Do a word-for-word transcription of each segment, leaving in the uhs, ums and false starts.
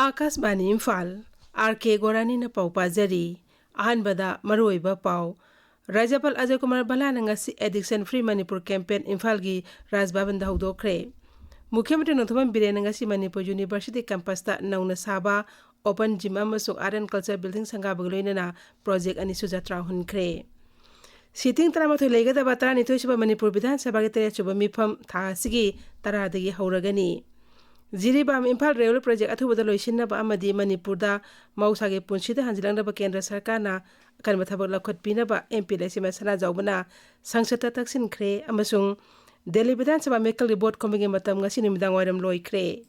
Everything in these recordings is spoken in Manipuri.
ꯑꯥꯀꯥꯁꯕꯥꯅꯤ ꯏꯝꯐꯥꯜ, ꯑꯥꯔ ꯀꯦ ꯒꯣꯔꯥꯅꯤꯅ ꯄꯥꯎ ꯄꯥꯖꯔꯤ꯫ ꯑꯍꯥꯟꯕꯗ ꯃꯔꯨꯑꯣꯏꯕ ꯄꯥꯎ꯫ ꯔꯥꯖ꯭ꯌꯄꯥꯜ ꯑꯖꯌ ꯀꯨꯃꯥꯔ ꯚꯜꯂꯥꯅ ꯉꯁꯤ Addiction Free Manipur Campaign ꯏꯝꯐꯥꯜꯒꯤ ꯔꯥꯖ ꯚꯕꯟꯗ ꯍꯧꯗꯣꯛꯈ꯭ꯔꯦ꯫ ꯃꯨꯈ꯭ꯌ ꯃꯟꯇ꯭ꯔꯤ ꯅꯣꯡꯊꯣꯝꯕꯝ ꯕꯤꯔꯦꯟꯅ ꯉꯁꯤ ꯃꯅꯤꯄꯨꯔ ꯌꯨꯅꯤꯚꯔꯁꯤꯇꯤ ꯀꯦꯝꯄꯁꯇ ꯅꯧꯅ ꯁꯥꯕ Open Gym ꯑꯃꯁꯨꯡ Art and Culture Building ꯁꯪꯒꯥꯕꯒ ꯂꯣꯏꯅꯅ ꯄ꯭ꯔꯣꯖꯦꯛ ꯑꯅꯤꯁꯨ ꯖꯇ꯭ꯔꯥ ꯍꯨꯟꯈ꯭ꯔꯦ꯫ ꯁꯤꯇꯤꯡ ꯇꯔꯥꯃꯥꯊꯣꯏ ꯂꯩꯒꯗꯕ ꯇꯔꯥꯅꯤꯊꯣꯏ ꯁꯨꯕ ꯃꯅꯤꯄꯨꯔ ꯕꯤꯙꯥꯟ ꯁꯚꯥꯒꯤ ꯇꯔꯦꯠ ꯁꯨꯕ ꯃꯤꯐꯝ ꯊꯥ ꯑꯁꯤꯒꯤ ꯇꯔꯥꯗꯒꯤ ꯍꯧꯔꯒꯅꯤ꯫ ꯖꯤꯔꯤꯕꯥꯝ ꯏꯝꯐꯥꯜ ꯔꯦꯜꯋꯦ ꯄ꯭ꯔꯣꯖꯦꯛ ꯑꯊꯨꯕꯗ ꯂꯣꯏꯁꯤꯟꯅꯕ ꯑꯃꯗꯤ ꯃꯅꯤꯄꯨꯔꯗ ꯃꯍꯧꯁꯥꯒꯤ ꯄꯨꯟꯁꯤꯗ ꯍꯟꯖꯤꯜꯂꯛꯅꯕ ꯀꯦꯟꯗ꯭ꯔ ꯁꯔꯀꯥꯔꯅ ꯑꯀꯟꯕ ꯊꯕꯛ ꯂꯧꯈꯠꯄꯤꯅꯕ ꯑꯦꯝ ꯄꯤ ꯂꯩꯁꯦꯝꯕ ꯁꯅꯥꯖꯥꯎꯕꯅ ꯁꯪꯁꯠꯇ ꯇꯛꯁꯤꯟꯈ꯭ꯔꯦ ꯑꯃꯁꯨꯡ ꯗꯦꯜꯂꯤ ꯕꯤꯙꯥꯟ ꯁꯚꯥ ꯃꯤꯈꯜꯒꯤ ꯚꯣꯠ ꯈꯣꯝꯕꯒꯤ ꯃꯇꯝ ꯉꯁꯤ ꯅꯨꯃꯤꯗꯥꯡ ꯋꯥꯏꯔꯝ ꯂꯣꯏꯈ꯭ꯔꯦ꯫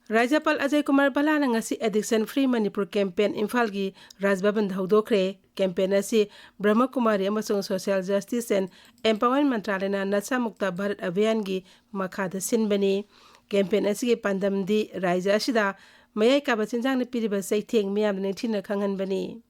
ꯔꯥꯖ꯭ꯌꯄꯥꯜ ꯑꯖꯌ ꯀꯨꯃꯥꯔ ꯚꯜꯂꯥꯅ ꯉꯁꯤ Addiction Free Manipur Campaign ꯏꯝꯐꯥꯜꯒꯤ ꯔꯥꯖ ꯚꯕꯟꯗ ꯍꯧꯗꯣꯛꯈ꯭ꯔꯦ꯫ ꯀꯦꯝꯄꯦꯟ ꯑꯁꯤ ꯕ꯭ꯔꯍꯃ ꯀꯨꯃꯥꯔꯤ ꯑꯃꯁꯨꯡ Social Justice and Empowerment ꯃꯟꯇ꯭ꯔꯥꯂꯌꯅ ꯅꯁꯥ ꯃꯨꯛꯇ ꯚꯥꯔꯠ ꯑꯚꯤꯌꯥꯟꯒꯤ ꯃꯈꯥꯗ ꯁꯤꯟꯕꯅꯤ꯫ ꯀꯦꯝꯄꯦꯟ ꯑꯁꯤꯒꯤ ꯄꯥꯟꯗꯝꯗꯤ ꯔꯥꯖ꯭ꯌ ꯑꯁꯤꯗ ꯃꯌꯥꯏ ꯀꯥꯕ ꯆꯤꯟꯖꯥꯛꯅ ꯄꯤꯔꯤꯕ ꯆꯩꯊꯦꯡ ꯃꯤꯌꯥꯝꯗ ꯅꯤꯡꯊꯤꯅ ꯈꯪꯍꯟꯕꯅꯤ꯫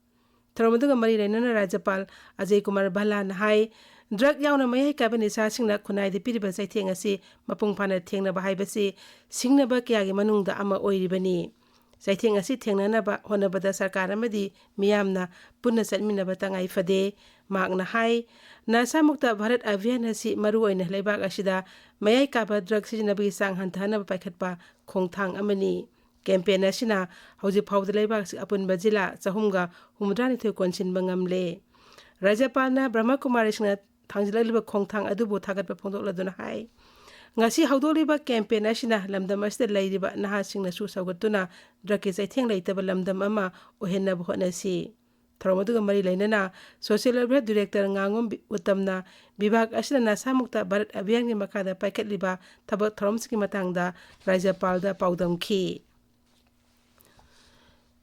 ꯊꯧꯔꯝ ꯑꯗꯨꯒ ꯃꯔꯤ ꯂꯩꯅꯅ ꯔꯥꯖ꯭ꯌꯄꯥꯜ ꯑꯖꯌ ꯀꯨꯃꯥꯔ ꯚꯜꯂꯥꯅ ꯍꯥꯏ, ꯗ꯭ꯔꯒ ꯌꯥꯎꯅ ꯃꯌꯥꯏ ꯀꯥꯕ ꯅꯤꯁꯥꯁꯤꯡꯅ ꯈꯨꯟꯅꯥꯏꯗ ꯄꯤꯔꯤꯕ ꯆꯩꯊꯦꯡ ꯑꯁꯤ ꯃꯄꯨꯡ ꯐꯥꯅ ꯊꯦꯡꯅꯕ ꯍꯥꯏꯕꯁꯤ ꯁꯤꯡꯅꯕ ꯀꯌꯥꯒꯤ ꯃꯅꯨꯡꯗ ꯑꯃ ꯑꯣꯏꯔꯤꯕꯅꯤ꯫ ꯆꯩꯊꯦꯡ ꯑꯁꯤ ꯊꯦꯡꯅꯅꯕ ꯍꯣꯠꯅꯕꯗ ꯁꯔꯀꯥꯔ ꯑꯃꯗꯤ ꯃꯤꯌꯥꯝꯅ ꯄꯨꯟꯅ ꯆꯠꯃꯤꯟꯅꯕ ꯇꯉꯥꯏ ꯐꯗꯦ꯫ ꯃꯍꯥꯛꯅ ꯍꯥꯏ, ꯅꯁꯥꯃꯨꯛꯇ ꯚꯥꯔꯠ ꯑꯚꯤꯌꯥꯟ ꯑꯁꯤ ꯃꯔꯨꯑꯣꯏꯅ ꯂꯩꯕꯥꯛ ꯑꯁꯤꯗ ꯃꯌꯥꯏ ꯀꯥꯕ ꯗ꯭ꯔꯒ ꯁꯤꯖꯤꯟꯅꯕꯒꯤ ꯆꯥꯡ ꯍꯟꯊꯍꯟꯅꯕ ꯄꯥꯏꯈꯠꯄ ꯈꯣꯡꯊꯥꯡ ꯑꯃꯅꯤ꯫ ꯀꯦꯝꯄꯦꯟ ꯑꯁꯤꯅ ꯍꯧꯖꯤꯛ ꯐꯥꯎꯕꯗ ꯂꯩꯕꯥꯛ ꯑꯁꯤꯒꯤ ꯑꯄꯨꯟꯕ ꯖꯤꯂꯥ ꯆꯍꯨꯝꯒ ꯍꯨꯝꯐꯨꯇꯔꯥꯅꯤꯊꯣꯏ ꯀꯣꯟꯁꯤꯟꯕ ꯉꯝꯂꯦ꯫ ꯔꯥꯖ꯭ꯌꯄꯥꯜꯅ ꯕ꯭ꯔꯍꯃ ꯀꯨꯃꯥꯔꯤꯁꯤꯡꯅ ꯊꯥꯡꯖꯤꯜꯂꯛꯂꯤꯕ ꯈꯣꯡꯊꯥꯡ ꯑꯗꯨꯕꯨ ꯊꯥꯒꯠꯄ ꯐꯣꯡꯗꯣꯛꯂꯗꯨꯅ ꯍꯥꯏ, ꯉꯁꯤ ꯍꯧꯗꯣꯛꯂꯤꯕ ꯀꯦꯝꯄꯦꯟ ꯑꯁꯤꯅ ꯂꯝꯗꯝ ꯑꯁꯤꯗ ꯂꯩꯔꯤꯕ ꯅꯍꯥꯁꯤꯡꯅꯁꯨ ꯁꯧꯒꯠꯇꯨꯅ ꯗ꯭ꯔꯒꯀꯤ ꯆꯩꯊꯦꯡ ꯂꯩꯇꯕ ꯂꯝꯗꯝ ꯑꯃ ꯑꯣꯏꯍꯟꯅꯕ ꯍꯣꯠꯅꯁꯤ꯫ ꯊꯧꯔꯝ ꯑꯗꯨꯒ ꯃꯔꯤ ꯂꯩꯅꯅ Social Welfare Director ꯉꯥꯉꯣꯝ ꯎꯠꯇꯝꯅ ꯕꯤꯚꯥꯒ ꯑꯁꯤꯅ ꯅꯁꯥꯃꯨꯛꯇ ꯚꯥꯔꯠ ꯑꯚꯤꯌꯥꯟꯒꯤ ꯃꯈꯥꯗ ꯄꯥꯏꯈꯠꯂꯤꯕ ꯊꯕꯛ ꯊꯧꯔꯝꯁꯤꯡꯒꯤ ꯃꯇꯥꯡꯗ ꯔꯥꯖ꯭ꯌꯄꯥꯜꯗ ꯄꯥꯎꯗꯝꯈꯤ꯫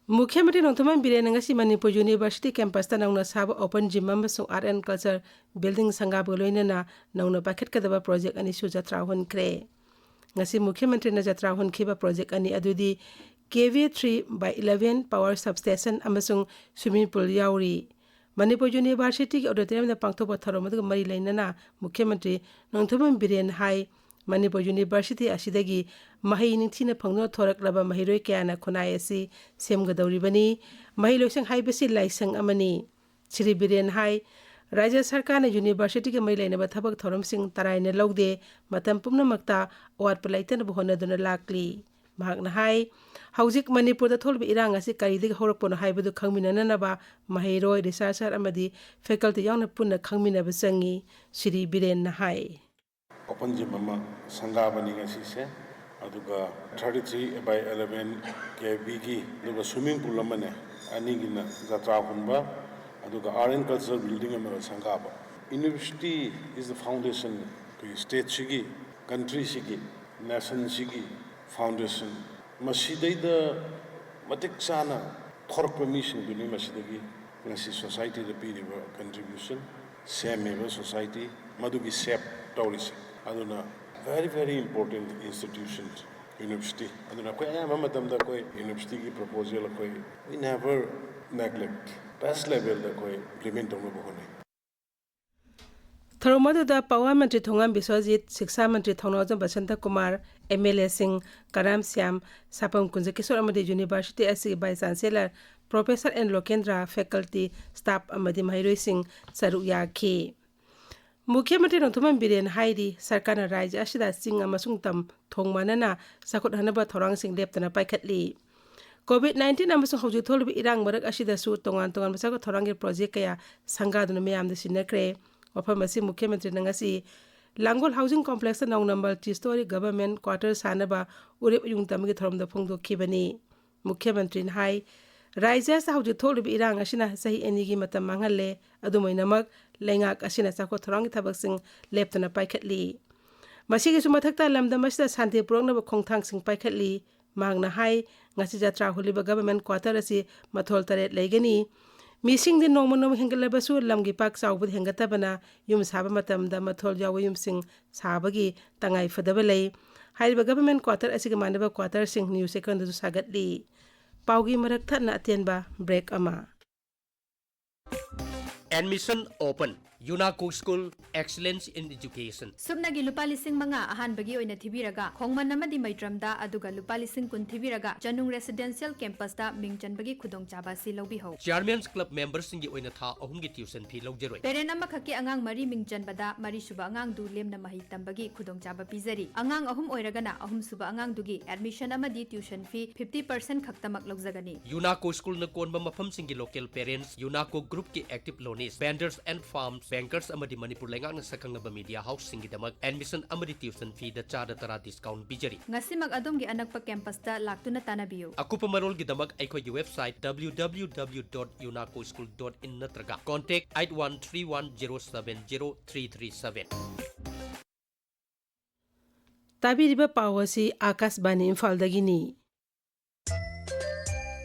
ꯃꯨꯈ꯭ꯌ ꯃꯟꯇ꯭ꯔꯤ ꯅꯣꯡꯊꯣꯝꯕꯝ ꯕꯤꯔꯦꯟꯅ ꯉꯁꯤ ꯃꯅꯤꯄꯨꯔ ꯌꯨꯅꯤꯚꯔꯁꯤꯇꯤ ꯀꯦꯝꯄꯁꯇ ꯅꯧꯅ ꯁꯥꯕ Open Gym ꯑꯃꯁꯨꯡ Art and Culture Building ꯁꯪꯒꯥꯕꯒ ꯂꯣꯏꯅꯅ ꯅꯧꯅ ꯄꯥꯏꯈꯠꯀꯗꯕ ꯄ꯭ꯔꯣꯖꯦꯛ ꯑꯅꯤꯁꯨ ꯖꯇ꯭ꯔꯥ ꯍꯨꯟꯈ꯭ꯔꯦ꯫ ꯉꯁꯤ ꯃꯨꯈ꯭ꯌ ꯃꯟꯇ꯭ꯔꯤꯅ ꯖꯇ꯭ꯔꯥ ꯍꯨꯟꯈꯤꯕ ꯄ꯭ꯔꯣꯖꯦꯛ ꯑꯅꯤ ꯑꯗꯨꯗꯤ K V three by eleven power substation ꯑꯃꯁꯨꯡ swimming pool ꯌꯥꯎꯔꯤ꯫ ꯃꯅꯤꯄꯨꯔ ꯌꯨꯅꯤꯚꯔꯁꯤꯇꯤꯒꯤ ꯑꯣꯗꯤꯇꯣꯔꯤꯌꯝꯗ ꯄꯥꯡꯊꯣꯛꯄ ꯊꯧꯔꯝ ꯑꯗꯨꯒ ꯃꯔꯤ ꯂꯩꯅꯅ ꯃꯨꯈ꯭ꯌꯃꯟꯇ꯭ꯔꯤ ꯅꯣꯡꯊꯣꯝꯕꯝ ꯕꯤꯔꯦꯟ ꯍꯥꯏ, ꯃꯅꯤꯄꯨꯔ ꯌꯨꯅꯤꯚꯔꯁꯤꯇꯤ ꯑꯁꯤꯗꯒꯤ ꯃꯍꯩ ꯅꯤꯡꯊꯤꯅ ꯐꯪꯗꯨꯅ ꯊꯣꯔꯛꯂꯕ ꯃꯍꯩꯔꯣꯏ ꯀꯌꯥꯅ ꯈꯨꯟꯅꯥꯏ ꯑꯁꯤ ꯁꯦꯝꯒꯗꯧꯔꯤꯕꯅꯤ꯫ ꯃꯍꯩ ꯂꯣꯏꯁꯪ ꯍꯥꯏꯕꯁꯤ ꯂꯥꯏꯁꯪ ꯑꯃꯅꯤ꯫ ꯁ꯭ꯔꯤ ꯕꯤꯔꯦꯟ ꯍꯥꯏ, ꯔꯥꯖ꯭ꯌ ꯁꯔꯀꯥꯔꯅ ꯌꯨꯅꯤꯚꯔꯁꯤꯇꯤꯒ ꯃꯔꯤ ꯂꯩꯅꯕ ꯊꯕꯛ ꯊꯧꯔꯝꯁꯤꯡ ꯇꯔꯥꯏꯅ ꯂꯧꯗꯦ, ꯃꯇꯝ ꯄꯨꯝꯅꯃꯛꯇ ꯑꯋꯥꯠꯄ ꯂꯩꯇꯅꯕ ꯍꯣꯠꯅꯗꯨꯅ ꯂꯥꯛꯂꯤ꯫ ꯃꯍꯥꯛꯅ ꯍꯥꯏ, ꯍꯧꯖꯤꯛ ꯃꯅꯤꯄꯨꯔꯗ ꯊꯣꯛꯂꯤꯕ ꯏꯔꯥꯡ ꯑꯁꯤ ꯀꯔꯤꯗꯒꯤ ꯍꯧꯔꯛꯄꯅꯣ ꯍꯥꯏꯕꯗꯨ ꯈꯪꯃꯤꯟꯅꯅꯅꯕ ꯃꯍꯩꯔꯣꯏ, ꯔꯤꯁꯔꯆꯔ ꯑꯃꯗꯤ ꯐꯦꯀꯜꯇꯤ ꯌꯥꯎꯅ ꯄꯨꯟꯅ ꯈꯪꯃꯤꯟꯅꯕ ꯆꯪꯏ, ꯁ꯭ꯔꯤ ꯕꯤꯔꯦꯟꯅ ꯍꯥꯏ꯫ ꯑꯣꯄꯟ ꯖꯤꯝ ꯑꯃ ꯁꯪꯒꯥꯕꯅꯤ ꯉꯁꯤꯁꯦ꯫ ꯑꯗꯨꯒ ꯊꯥꯔꯇꯤ ꯊ꯭ꯔꯤ ꯕꯥꯏ ꯑꯦꯂꯚꯦꯟ ꯀꯦ ꯕꯤꯒꯤ, ꯑꯗꯨꯒ ꯁ꯭ꯋꯤꯃꯤꯡ ꯄꯨꯜ ꯑꯃꯅꯦ, ꯑꯅꯤꯒꯤꯅ ꯖꯇ꯭ꯔꯥ ꯍꯨꯟꯕ, ꯑꯗꯨꯒ ꯑꯥꯔꯠ ꯑꯦꯟ ꯀꯜꯆꯔ ꯕꯤꯜꯗꯤꯡ ꯑꯃꯒ ꯁꯪꯒꯥꯕ꯫ University is the foundation, ꯑꯩꯈꯣꯏꯒꯤ ꯁ꯭ꯇꯦꯠꯁꯤꯒꯤ, ꯀꯟꯇ꯭ꯔꯤꯁꯤꯒꯤ, ꯅꯦꯁꯟꯁꯤꯒꯤ ꯐꯥꯎꯟꯗꯦꯁꯟ꯫ ꯃꯁꯤꯗꯩꯗ ꯃꯇꯤꯛ ꯆꯥꯅ ꯊꯣꯔꯛꯄ ꯃꯤꯁꯤꯡꯗꯨꯅꯤ ꯃꯁꯤꯗꯒꯤ ꯉꯁꯤ ꯁꯣꯁꯥꯏꯇꯤꯗ ꯄꯤꯔꯤꯕ ꯀꯟꯇ꯭ꯔꯤꯕ꯭ꯌꯨꯁꯟ, ꯁꯦꯝꯃꯤꯕ ꯁꯣꯁꯥꯏꯇꯤ, ꯃꯗꯨꯒꯤ ꯁꯦꯞ ꯇꯧꯔꯤꯁꯦ꯫ ꯑꯗꯨꯅ very, very important institution university꯫ ꯑꯗꯨꯅ ꯑꯩꯈꯣꯏ ꯑꯌꯥꯝꯕ ꯃꯇꯝꯗ ꯑꯩꯈꯣꯏ ꯌꯨꯅꯤꯚꯔꯁꯤꯇꯤꯒꯤ ꯄ꯭ꯔꯣꯄꯣꯖꯦꯜ ꯑꯩꯈꯣꯏ we never neglect, best levelꯗ ꯑꯩꯈꯣꯏ ꯏꯝꯄ꯭ꯂꯤꯃꯦꯟ ꯇꯧꯅꯕ ꯍꯣꯠꯅꯩ꯫ ꯊꯧꯔꯝ ꯑꯗꯨꯗ ꯄꯥꯋꯔ ꯃꯟꯇ꯭ꯔꯤ ꯊꯣꯉꯥꯝ ꯕꯤꯁ꯭ꯋꯖꯤꯠ, ꯁꯤꯛꯁꯥ ꯃꯟꯇ꯭ꯔꯤ ꯊꯧꯅꯥꯎꯖꯝ ꯕꯁꯟꯇ ꯀꯨꯃꯥꯔ, ꯑꯦꯝ ꯑꯦꯜ ꯑꯦꯁꯤꯡ ꯀꯔꯥꯝ ꯁ꯭ꯌꯥꯝ, ꯁꯥꯄꯝ ꯀꯨꯟꯖꯀꯤꯁꯣꯔ ꯑꯃꯗꯤ ꯌꯨꯅꯤꯚꯔꯁꯤꯇꯤ ꯑꯁꯤꯒꯤ vice chancellor professor N Lokendra, faculty, staff ꯑꯃꯗꯤ ꯃꯍꯩꯔꯣꯏꯁꯤꯡ ꯁꯔꯨꯛ ꯌꯥꯈꯤ꯫ ꯃꯨꯈ꯭ꯌ ꯃꯟꯇ꯭ꯔꯤ ꯅꯣꯡꯊꯣꯝꯕꯝ ꯕꯤꯔꯦꯟ ꯍꯥꯏꯔꯤ, ꯁꯔꯀꯥꯔꯅ ꯔꯥꯖ꯭ꯌ ꯑꯁꯤꯗ ꯆꯤꯡ ꯑꯃꯁꯨꯡ ꯇꯝ ꯊꯣꯡ ꯃꯥꯟꯅꯅ ꯆꯥꯎꯈꯠꯍꯟꯅꯕ ꯊꯧꯔꯥꯡꯁꯤꯡ ꯂꯦꯞꯇꯅ ꯄꯥꯏꯈꯠꯂꯤ꯫ ꯀꯣꯚꯤꯗ ꯅꯥꯏꯟꯇꯤꯟ ꯑꯃꯁꯨꯡ ꯍꯧꯖꯤꯛ ꯊꯣꯛꯂꯤꯕ ꯏꯔꯥꯡ ꯃꯔꯛ ꯑꯁꯤꯗꯁꯨ ꯇꯣꯉꯥꯟ ꯇꯣꯉꯥꯟꯕ ꯆꯥꯎꯈꯠ ꯊꯧꯔꯥꯡꯒꯤ ꯄ꯭ꯔꯣꯖꯦꯛ ꯀꯌꯥ ꯁꯪꯒꯥꯗꯨꯅ ꯃꯤꯌꯥꯝꯗ ꯁꯤꯟꯅꯈ꯭ꯔꯦ꯫ ꯋꯥꯐꯝ ꯑꯁꯤ ꯃꯨꯈ꯭ꯌ ꯃꯟꯇ꯭ꯔꯤꯅ ꯉꯁꯤ ꯂꯥꯡꯒꯣꯜ ꯍꯥꯎꯁꯤꯡ ꯀꯣꯝꯄ꯭ꯂꯦꯛꯁꯇ ꯅꯧꯅ ꯃꯜꯇꯤ ꯁ꯭ꯇꯣꯔꯤ ꯒꯚꯔꯟꯃꯦꯟꯠ ꯀ꯭ꯋꯥꯇꯔ ꯁꯥꯅꯕ ꯎꯔꯦꯞ ꯑꯌꯨꯡ ꯇꯝꯕꯒꯤ ꯊꯧꯔꯝꯗ ꯐꯣꯡꯗꯣꯛꯈꯤꯕꯅꯤ꯫ ꯃꯨꯈ꯭ꯌ ꯃꯟꯇ꯭ꯔꯤꯅ ꯍꯥꯏ, ꯔꯥꯖ꯭ꯌ ꯑꯁꯤꯗ ꯍꯧꯖꯤꯛ ꯊꯣꯛꯂꯤꯕ ꯏꯔꯥꯡ ꯑꯁꯤꯅ ꯆꯍꯤ ꯑꯅꯤꯒꯤ ꯃꯇꯝ ꯃꯥꯡꯍꯜꯂꯦ꯫ ꯑꯗꯨꯝ ꯑꯣꯏꯅꯃꯛ, ꯂꯩꯉꯥꯛ ꯑꯁꯤꯅ ꯆꯥꯎꯈꯠ ꯊꯧꯔꯥꯡꯒꯤ ꯊꯕꯛꯁꯤꯡ ꯂꯦꯞꯇꯅ ꯄꯥꯏꯈꯠꯂꯤ꯫ ꯃꯁꯤꯒꯤꯁꯨ ꯃꯊꯛꯇ, ꯂꯝꯗꯝ ꯑꯁꯤꯗ ꯁꯥꯟꯇꯤ ꯄꯨꯔꯛꯅꯕ ꯈꯣꯡꯊꯥꯡꯁꯤꯡ ꯄꯥꯏꯈꯠꯂꯤ꯫ ꯃꯍꯥꯛꯅ ꯍꯥꯏ, ꯉꯁꯤ ꯖꯇ꯭ꯔꯥ ꯍꯨꯜꯂꯤꯕ ꯒꯚꯔꯟꯃꯦꯟꯠ ꯀ꯭ꯋꯥꯇꯔ ꯑꯁꯤ ꯃꯊꯣꯜ ꯇꯔꯦꯠ ꯂꯩꯒꯅꯤ꯫ ꯃꯤꯁꯤꯡꯗꯤ ꯅꯣꯡꯃ ꯅꯣꯡꯃ ꯍꯦꯟꯒꯠꯂꯕꯁꯨ ꯂꯝꯒꯤ ꯄꯥꯛ ꯆꯥꯎꯕꯗꯤ ꯍꯦꯟꯒꯠꯇꯕꯅ ꯌꯨꯝ ꯁꯥꯕ ꯃꯇꯝꯗ ꯃꯊꯣꯜ ꯌꯥꯎꯕ ꯌꯨꯝꯁꯤꯡ ꯁꯥꯕꯒꯤ ꯇꯉꯥꯏ ꯐꯗꯕ ꯂꯩ꯫ ꯍꯥꯏꯔꯤꯕ ꯒꯚꯔꯟꯃꯦꯟꯠ ꯀ꯭ꯋꯥꯇꯔ ꯑꯁꯤꯒ ꯃꯥꯟꯅꯕ ꯀ꯭ꯋꯥꯇꯔꯁꯤꯡ ꯅ꯭ꯌꯨ ꯆꯦꯛꯀꯣꯟꯗꯁꯨ ꯁꯥꯒꯠꯂꯤ꯫ ꯄꯥꯎꯒꯤ ꯃꯔꯛ ꯊꯠꯅ ꯑꯇꯦꯟꯕ ꯕ꯭ꯔꯦꯛ ꯑꯃ꯫ Admission open. UNACO School, Excellence in Education. ꯁꯨꯞꯅꯒꯤ ꯂꯨꯄꯥ ꯂꯤꯁꯤꯡ ꯃꯉꯥ ꯑꯍꯥꯟꯕꯒꯤ ꯑꯣꯏꯅ ꯊꯤꯕꯤꯔꯒ, ꯈꯣꯡꯃꯟ ꯑꯃꯗꯤ ꯃꯩꯇ꯭ꯔꯝꯗ, ꯑꯗꯨꯒ ꯂꯨꯄꯥ ꯂꯤꯁꯤꯡ ꯀꯨꯟ ꯊꯤꯕꯤꯔꯒ, ꯆꯅꯨꯡ Residential Campus ꯇ ꯃꯤꯡ ꯆꯟꯕꯒꯤ ꯈꯨꯗꯣꯡꯆꯥꯕ ꯑꯁꯤ ꯂꯧꯕꯤꯍꯧ꯫ Chairman's Club member ꯁꯤꯡꯒꯤ ꯑꯣꯏꯅ ꯊꯥ ꯑꯍꯨꯝꯒꯤ tuition fee ꯂꯧꯖꯔꯣꯏ꯫ Parent ꯑꯃꯈꯛꯀꯤ ꯑꯉꯥꯡ ꯃꯔꯤ ꯃꯤꯡ ꯆꯟꯕꯗ, ꯃꯔꯤꯁꯨꯕ ꯑꯉꯥꯡꯗꯨ ꯂꯦꯝꯅ ꯃꯍꯩ ꯇꯝꯕꯒꯤ ꯈꯨꯗꯣꯡꯆꯥꯕ ꯄꯤꯖꯔꯤ꯫ ꯑꯉꯥꯡ ꯑꯍꯨꯝ ꯑꯣꯏꯔꯒꯅ, ꯑꯍꯨꯝꯁꯨꯕ ꯑꯉꯥꯡꯗꯨꯒꯤ admission ꯑꯃꯗꯤ tuition fee fifty percent ꯈꯛꯇꯃꯛ ꯂꯧꯖꯒꯅꯤ꯫ UNACO School ꯅ ꯀꯣꯟꯕ ꯃꯐꯝꯁꯤꯡꯒꯤ local parents, UNACO Group ꯀꯤ active loanees, vendors and firms, bankers ꯑꯃꯗꯤ ꯃꯅꯤꯄꯨꯔ ꯂꯩꯉꯥꯛꯅ ꯁꯛꯈꯪꯂꯕ media house ꯁꯤꯡꯒꯤꯗꯃꯛ admission ꯑꯃꯗꯤ tuition fee ꯗ ꯆꯥꯗ ꯇꯔꯥ discount ꯄꯤꯖꯔꯤ꯫ ꯉꯁꯤꯃꯛ ꯑꯗꯣꯝꯒꯤ ꯑꯅꯛꯄ campus ꯇ ꯂꯥꯛꯇꯨꯅ ꯇꯥꯟꯅꯕꯤꯌꯨ꯫ ꯑꯀꯨꯞꯄ ꯃꯔꯣꯜꯒꯤꯗꯃꯛ ꯑꯩꯈꯣꯏꯒꯤ website W W W dot unaco school dot in ꯅꯠꯇ꯭ꯔꯒ contact eight one three one zero seven zero three three seven꯫ ꯇꯥꯕꯤꯔꯤꯕ ꯄꯥꯎ ꯑꯁꯤ ꯑꯥꯀꯥꯁꯕꯥꯅꯤ ꯏꯝꯐꯥꯜꯗꯒꯤꯅꯤ꯫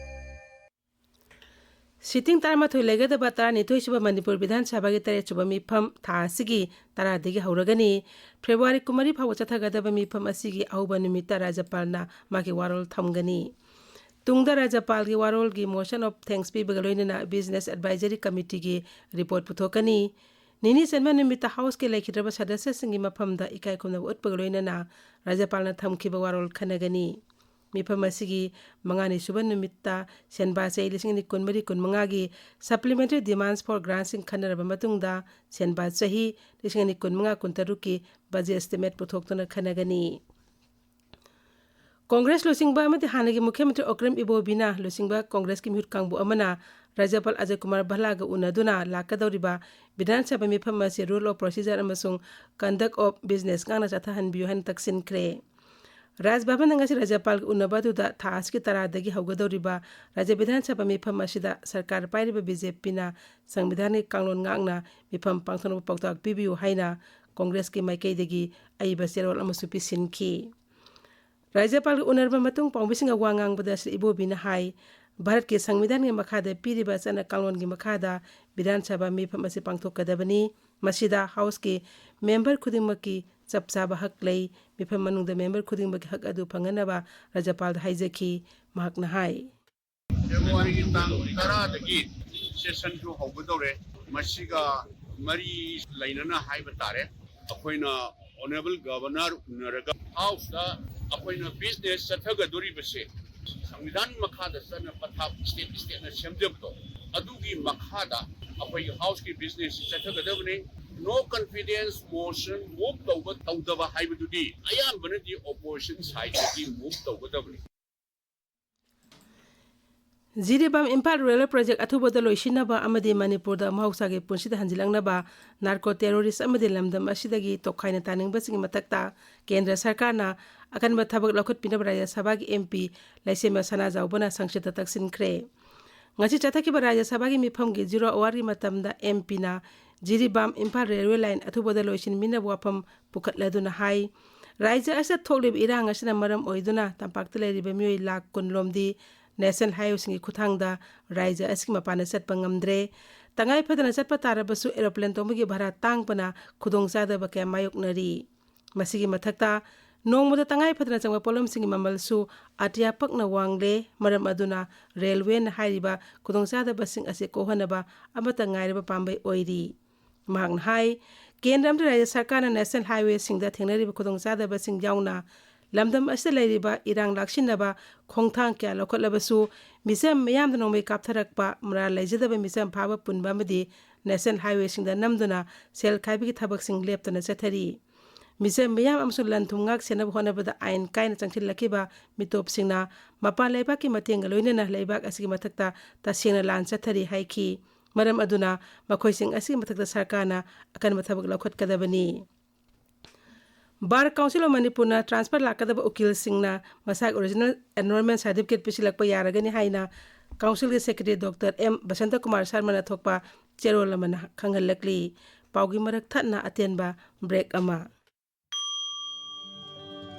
Sitting ꯇꯔꯥꯃꯥꯊꯣꯏ ꯂꯩꯒꯗꯕ ꯇꯔꯥꯅꯤꯊꯣꯏ ꯁꯨꯕ ꯃꯅꯤꯄꯨꯔ ꯕꯤꯙꯥꯟ ꯁꯚꯥꯒꯤ ꯇꯔꯦꯠ ꯁꯨꯕ ꯃꯤꯐꯝ ꯊꯥ ꯑꯁꯤꯒꯤ ꯇꯔꯥꯗꯒꯤ ꯍꯧꯔꯒꯅꯤ꯫ ꯐꯦꯕ꯭ꯔꯨꯋꯥꯔꯤ ꯀꯨꯟꯃꯔꯤ ꯐꯥꯎꯕ ꯆꯠꯊꯒꯗꯕ ꯃꯤꯐꯝ ꯑꯁꯤꯒꯤ ꯑꯍꯧꯕ ꯅꯨꯃꯤꯠꯇ ꯔꯥꯖ꯭ꯌꯄꯥꯜꯅ ꯃꯥꯒꯤ ꯋꯥꯔꯣꯜ ꯊꯝꯒꯅꯤ꯫ ꯇꯨꯡꯗ ꯔꯥꯖ꯭ꯌꯄꯥꯜꯒꯤ ꯋꯥꯔꯣꯜꯒꯤ motion of thanks ꯄꯤꯕꯒ ꯂꯣꯏꯅꯅ Business Advisory Committee ꯒꯤ report ꯄꯨꯊꯣꯛꯀꯅꯤ꯫ ꯅꯤꯅꯤ ꯆꯟꯕ ꯅꯨꯃꯤꯠꯇ House ꯀꯤ ꯂꯩꯈꯤꯗ꯭ꯔꯕ ꯁꯗꯁ꯭ꯌꯁꯤꯡꯒꯤ ꯃꯐꯝꯗ ꯏꯀꯥꯏ ꯈꯨꯝꯅꯕ ꯎꯠꯄꯒ ꯂꯣꯏꯅꯅ ꯔꯥꯖ꯭ꯌꯄꯥꯜꯅ ꯊꯝꯈꯤꯕ ꯋꯥꯔꯣꯜ ꯈꯟꯅꯒꯅꯤ꯫ ꯃꯤꯐꯝ ꯑꯁꯤꯒꯤ ꯃꯉꯥꯅꯤ ꯁꯨꯕ ꯅꯨꯃꯤꯠꯇ ꯁꯦꯟꯕꯥ ꯆꯍꯤ ꯂꯤꯁꯤꯡ ꯑꯅꯤ ꯀꯨꯟꯃꯔꯤ ꯀꯨꯟꯃꯉꯥꯒꯤ Supplementary Demands for Grants ꯁꯤꯡ ꯈꯟꯅꯔꯕ ꯃꯇꯨꯡꯗ ꯁꯦꯟꯕꯥ ꯆꯍꯤ ꯂꯤꯁꯤꯡ ꯑꯅꯤ ꯀꯨꯟꯃꯉꯥ ꯀꯨꯟꯇꯔꯨꯛꯀꯤ budget estimate ꯄꯨꯊꯣꯛꯇꯨꯅ ꯈꯟꯅꯒꯅꯤ꯫ ꯀꯣꯡꯒ꯭ꯔꯦꯁ ꯂꯨꯆꯤꯡꯕ ꯑꯃꯗꯤ ꯍꯥꯟꯅꯒꯤ ꯃꯨꯈ꯭ꯌ ꯃꯟꯇ꯭ꯔꯤ ꯑꯣꯀ꯭ꯔꯝ ꯏꯕꯣꯕꯤꯅ ꯂꯨꯆꯤꯡꯕ ꯀꯣꯡꯒ꯭ꯔꯦꯁꯀꯤ ꯃꯤꯍꯨꯠ ꯀꯥꯡꯕꯨ ꯑꯃꯅ ꯔꯥꯖ꯭ꯌꯄꯥꯜ ꯑꯖꯌ ꯀꯨꯃꯥꯔ ꯚꯜꯂꯥꯒ ꯎꯅꯗꯨꯅ ꯂꯥꯛꯀꯗꯧꯔꯤꯕ ꯕꯤꯙꯥꯟ ꯁꯚꯥ ꯃꯤꯐꯝ ꯑꯁꯤ Rule of Procedure ꯑꯃꯁꯨꯡ Conduct of Business ꯉꯥꯛꯅ ꯆꯠꯊꯍꯟꯕꯤꯌꯨ ꯍꯥꯏꯅ ꯇꯛꯁꯤꯟꯈ꯭ꯔꯦ꯫ ꯔꯥꯖ ꯚꯕꯟꯗ ꯉꯁꯤ ꯔꯥꯖ꯭ꯌꯄꯥꯜꯒ ꯎꯅꯕ ꯑꯗꯨꯗ ꯊꯥ ꯑꯁꯤꯒꯤ ꯇꯔꯥꯗꯒꯤ ꯍꯧꯒꯗꯧꯔꯤꯕ ꯔꯥꯖ꯭ꯌ ꯕꯤꯙꯥꯟ ꯁꯚꯥ ꯃꯤꯐꯝ ꯑꯁꯤꯗ ꯁꯔꯀꯥꯔ ꯄꯥꯏꯔꯤꯕ ꯕꯤ ꯖꯦ ꯄꯤꯅ ꯁꯪꯕꯤꯙꯥꯟꯒꯤ ꯀꯥꯡꯂꯣꯟ ꯉꯥꯛꯅ ꯃꯤꯐꯝ ꯄꯥꯡꯊꯣꯛꯅꯕ ꯄꯥꯎꯇꯥꯛ ꯄꯤꯕꯤꯌꯨ ꯍꯥꯏꯅ ꯀꯣꯡꯒ꯭ꯔꯦꯁꯀꯤ ꯃꯥꯏꯀꯩꯗꯒꯤ ꯑꯏꯕ ꯆꯦꯔꯣꯜ ꯑꯃꯁꯨ ꯄꯤꯁꯤꯟꯈꯤ꯫ ꯔꯥꯖ꯭ꯌꯄꯥꯜꯒ ꯎꯅꯔꯕ ꯃꯇꯨꯡ ꯄꯥꯎꯃꯤꯁꯤꯡꯒ ꯋꯥ ꯉꯥꯡꯕꯗ ꯁ꯭ꯔꯤ ꯏꯕꯣꯕꯤꯅ ꯍꯥꯏ, ꯚꯥꯔꯠꯀꯤ ꯁꯪꯕꯤꯙꯥꯟꯒꯤ ꯃꯈꯥꯗ ꯄꯤꯔꯤꯕ ꯆꯠꯅ ꯀꯥꯡꯂꯣꯟꯒꯤ ꯃꯈꯥꯗ ꯕꯤꯙꯥꯟ ꯁꯚꯥ ꯃꯤꯐꯝ ꯑꯁꯤ ꯄꯥꯡꯊꯣꯛꯀꯗꯕꯅꯤ꯫ ꯃꯁꯤꯗ House ꯀꯤ member ꯈꯨꯗꯤꯡꯃꯛꯀꯤ ꯆꯞ ꯆꯥꯕ ꯍꯛ ꯂꯩ꯫ ꯃꯤꯐꯝ ꯃꯅꯨꯡꯗ member ꯈꯨꯗꯤꯡꯃꯛꯀꯤ ꯍꯛ ꯑꯗꯨ ꯐꯪꯍꯟꯅꯕ ꯔꯥꯖ꯭ꯌꯄꯥꯜꯗ ꯍꯥꯏꯖꯈꯤ꯫ ꯃꯍꯥꯛꯅ ꯍꯥꯏ, ꯐꯦꯕ꯭ꯔꯨꯋꯥꯔꯤꯒꯤ ꯇꯥꯡ ꯇꯔꯥꯗꯒꯤ session ꯁꯨ ꯍꯧꯒꯗꯧꯔꯦ꯫ ꯃꯁꯤꯒ ꯃꯔꯤ ꯂꯩꯅꯅ ꯍꯥꯏꯕ ꯇꯥꯔꯦ, ꯑꯩꯈꯣꯏꯅ ꯑꯣꯅꯔꯦꯕꯜ ꯒꯕꯔꯅꯔ ꯎꯅꯔꯒ ꯍꯥꯎꯁꯇ ꯑꯩꯈꯣꯏꯅ ꯕꯤꯖꯤꯅꯦꯁ ꯆꯠꯊꯒꯗꯣꯔꯤꯕꯁꯦ ꯁꯪꯕꯤꯙꯥꯟꯒꯤ ꯃꯈꯥꯗ ꯆꯠꯅ ꯄꯊꯥꯞ ꯁ꯭ꯇꯦꯠ ꯁ꯭ꯇꯦꯠꯅ ꯁꯦꯝꯖꯕꯗꯣ, ꯑꯗꯨꯒꯤ ꯃꯈꯥꯗ ꯑꯩꯈꯣꯏꯒꯤ ꯍꯥꯎꯁꯀꯤ ꯕꯤꯖꯤꯅꯦꯁꯁꯤ ꯆꯠꯊꯒꯗꯕꯅꯤ꯫ ꯅꯣ ꯀꯟꯐꯤꯗꯦꯟꯁ ꯃꯣꯁꯟ ꯃꯨꯚ ꯇꯧꯕ ꯇꯧꯗꯕ ꯍꯥꯏꯕꯗꯨꯗꯤ ꯑꯌꯥꯝꯕꯅꯗꯤ ꯑꯣꯄꯣꯖꯤꯁꯟ ꯁꯥꯏꯗꯇꯒꯤ ꯃꯨꯚ ꯇꯧꯒꯗꯕꯅꯤ꯫ ꯖꯤꯔꯤꯕꯥꯝ ꯏꯝꯐꯥꯜ ꯔꯦꯜꯋꯦ ꯄ꯭ꯔꯣꯖꯦꯛ ꯑꯊꯨꯕꯗ ꯂꯣꯏꯁꯤꯟꯅꯕ ꯑꯃꯗꯤ ꯃꯅꯤꯄꯨꯔꯗ ꯃꯍꯧꯁꯥꯒꯤ ꯄꯨꯟꯁꯤꯗ ꯍꯟꯖꯤꯜꯂꯛꯅꯕ ꯅꯥꯔꯀꯣ ꯇꯦꯔꯣꯔꯤꯁ ꯑꯃꯗꯤ ꯂꯝꯗꯝ ꯑꯁꯤꯗꯒꯤ ꯇꯣꯈꯥꯏꯅ ꯇꯥꯅꯤꯡꯕꯁꯤꯡꯒꯤ ꯃꯊꯛꯇ ꯀꯦꯟꯗ꯭ꯔ ꯁꯔꯀꯥꯔꯅ ꯑꯀꯟꯕ ꯊꯕꯛ ꯂꯧꯈꯠꯄꯤꯅꯕ ꯔꯥꯖ꯭ꯌ ꯁꯚꯥꯒꯤ ꯑꯦꯝ ꯄꯤ ꯂꯩꯁꯦꯝꯕ ꯁꯅꯥꯖꯥꯎꯕꯅ ꯁꯪꯁꯗꯇ ꯇꯛꯁꯤꯟꯈ꯭ꯔꯦ꯫ ꯉꯁꯤ ꯆꯠꯊꯈꯤꯕ ꯔꯥꯖ꯭ꯌ ꯁꯚꯥꯒꯤ ꯃꯤꯐꯝꯒꯤ ꯖꯤꯔꯣ ꯑꯋꯥꯔꯒꯤ ꯃꯇꯝꯗ ꯑꯦꯝ ꯄꯤꯅ ꯖꯤꯔꯤꯕꯥꯝ ꯏꯝꯐꯥꯜ ꯔꯦꯜꯋꯦ ꯂꯥꯏꯟ ꯑꯊꯨꯕꯗ ꯂꯣꯏꯁꯤꯟꯕꯤꯅꯕ ꯋꯥꯐꯝ ꯄꯨꯈꯠꯂꯗꯨꯅ ꯍꯥꯏ, ꯔꯥꯖ꯭ꯌ ꯑꯁꯤꯗ ꯊꯣꯛꯂꯤꯕ ꯏꯔꯥꯡ ꯑꯁꯤꯅ ꯃꯔꯝ ꯑꯣꯏꯗꯨꯅ ꯇꯝꯄꯥꯛꯇ ꯂꯩꯔꯤꯕ ꯃꯤꯑꯣꯏ ꯂꯥꯈ ꯀꯨꯟ ꯂꯣꯝꯗꯤ ꯅꯦꯁꯅꯦꯜ ꯍꯥꯏꯋꯦꯁꯤꯡꯒꯤ ꯈꯨꯠꯊꯥꯡꯗ ꯔꯥꯖ꯭ꯌ ꯑꯁꯤꯒꯤ ꯃꯄꯥꯟꯗ ꯆꯠꯄ ꯉꯝꯗ꯭ꯔꯦ꯫ ꯇꯉꯥꯏ ꯐꯗꯅ ꯆꯠꯄ ꯇꯥꯔꯕꯁꯨ ꯑꯦꯔꯣꯄ꯭ꯂꯦꯟ ꯇꯣꯡꯕꯒꯤ ꯚꯔꯥ ꯇꯥꯡꯕꯅ ꯈꯨꯗꯣꯡꯆꯥꯗꯕ ꯀꯌꯥ ꯃꯥꯌꯣꯛꯅꯔꯤ꯫ ꯃꯁꯤꯒꯤ ꯃꯊꯛꯇ ꯅꯣꯡꯃꯗ ꯇꯉꯥꯏ ꯐꯗꯅ ꯆꯪꯕ ꯄꯣꯠꯂꯝꯁꯤꯡꯒꯤ ꯃꯃꯜꯁꯨ ꯑꯇꯤꯌꯥ ꯄꯛꯅ ꯋꯥꯡꯂꯦ꯫ ꯃꯔꯝ ꯑꯗꯨꯅ ꯔꯦꯜꯋꯦꯅ ꯍꯥꯏꯔꯤꯕ ꯈꯨꯗꯣꯡꯆꯥꯗꯕꯁꯤꯡ ꯑꯁꯤ ꯀꯣꯛꯍꯟꯅꯕ ꯑꯃꯠꯇ ꯉꯥꯏꯔꯕ ꯄꯥꯝꯕꯩ ꯑꯣꯏꯔꯤ꯫ ꯃꯍꯥꯛꯅ ꯍꯥꯏ, ꯀꯦꯟꯗ꯭ꯔ ꯑꯃꯗꯤ ꯔꯥꯖ꯭ꯌ ꯁꯔꯀꯥꯔꯅ ꯅꯦꯁꯅꯦꯜ ꯍꯥꯏꯋꯦꯁꯤꯡꯗ ꯊꯦꯡꯅꯔꯤꯕ ꯈꯨꯗꯣꯡꯆꯥꯗꯕꯁꯤꯡ ꯌꯥꯎꯅ ꯂꯝꯗꯝ ꯑꯁꯤꯗ ꯂꯩꯔꯤꯕ ꯏꯔꯥꯡ ꯂꯥꯛꯁꯤꯟꯅꯕ ꯈꯣꯡꯊꯥꯡ ꯀꯌꯥ ꯂꯧꯈꯠꯂꯕꯁꯨ ꯃꯤꯆꯝ ꯃꯤꯌꯥꯝꯗ ꯅꯣꯡꯃꯩ ꯀꯥꯞꯊꯔꯛꯄ, ꯃꯔꯥꯜ ꯂꯩꯖꯗꯕ ꯃꯤꯆꯝ ꯐꯥꯕ ꯄꯨꯟꯕ ꯑꯃꯗꯤ ꯅꯦꯁꯅꯦꯜ ꯍꯥꯏꯋꯦꯁꯤꯡꯗ ꯅꯝꯗꯨꯅ ꯁꯦꯜ ꯈꯥꯏꯕꯒꯤ ꯊꯕꯛꯁꯤꯡ ꯂꯦꯞꯇꯅ ꯆꯠꯊꯔꯤ꯫ ꯃꯤꯆꯝ ꯃꯤꯌꯥꯝ ꯑꯃꯁꯨꯡ ꯂꯟ ꯊꯨꯝ ꯉꯥꯛ ꯁꯦꯟꯅꯕ ꯍꯣꯠꯅꯕꯗ ꯑꯥꯏꯟ ꯀꯥꯏꯅ ꯆꯪꯁꯤꯜꯂꯛꯈꯤꯕ ꯃꯤꯇꯣꯞꯁꯤꯡꯅ ꯃꯄꯥꯟ ꯂꯩꯕꯥꯛꯀꯤ ꯃꯇꯦꯡꯒ ꯂꯣꯏꯅꯅ ꯂꯩꯕꯥꯛ ꯑꯁꯤꯒꯤ ꯃꯊꯛꯇ ꯇꯁꯦꯡꯅ ꯂꯥꯟ ꯆꯠꯊꯔꯤ ꯍꯥꯏꯈꯤ꯫ ꯃꯔꯝ ꯑꯗꯨꯅ ꯃꯈꯣꯏꯁꯤꯡ ꯑꯁꯤꯒꯤ ꯃꯊꯛꯇ ꯁꯔꯀꯥꯔꯅ ꯑꯀꯟꯕ ꯊꯕꯛ ꯂꯧꯈꯠꯀꯗꯕꯅꯤ꯫ Bar Council of ꯃꯅꯤꯄꯨꯔꯅ ꯇ꯭ꯔꯥꯟꯁꯐꯔ ꯂꯥꯛꯀꯗꯕ ꯎꯀꯤꯜꯁꯤꯡꯅ ꯃꯁꯥꯒꯤ ꯑꯣꯔꯤꯖꯤꯅꯦꯜ ꯑꯦꯟꯔꯣꯜꯃꯦꯟ ꯁꯥꯔꯇꯤꯐꯤꯀꯦꯠ ꯄꯤꯁꯤꯜꯂꯛꯄ ꯌꯥꯔꯒꯅꯤ ꯍꯥꯏꯅ ꯀꯥꯎꯟꯁꯤꯜꯒꯤ secretary doctor M Basanta Kumar ꯁꯔꯃꯅ ꯊꯣꯛꯄ ꯆꯦꯔꯣꯜ ꯑꯃꯅ ꯈꯪꯍꯜꯂꯛꯂꯤ꯫ ꯄꯥꯎꯒꯤ ꯃꯔꯛ ꯊꯠꯅ ꯑꯇꯦꯟꯕ ꯕ꯭ꯔꯦꯛ ꯑꯃ꯫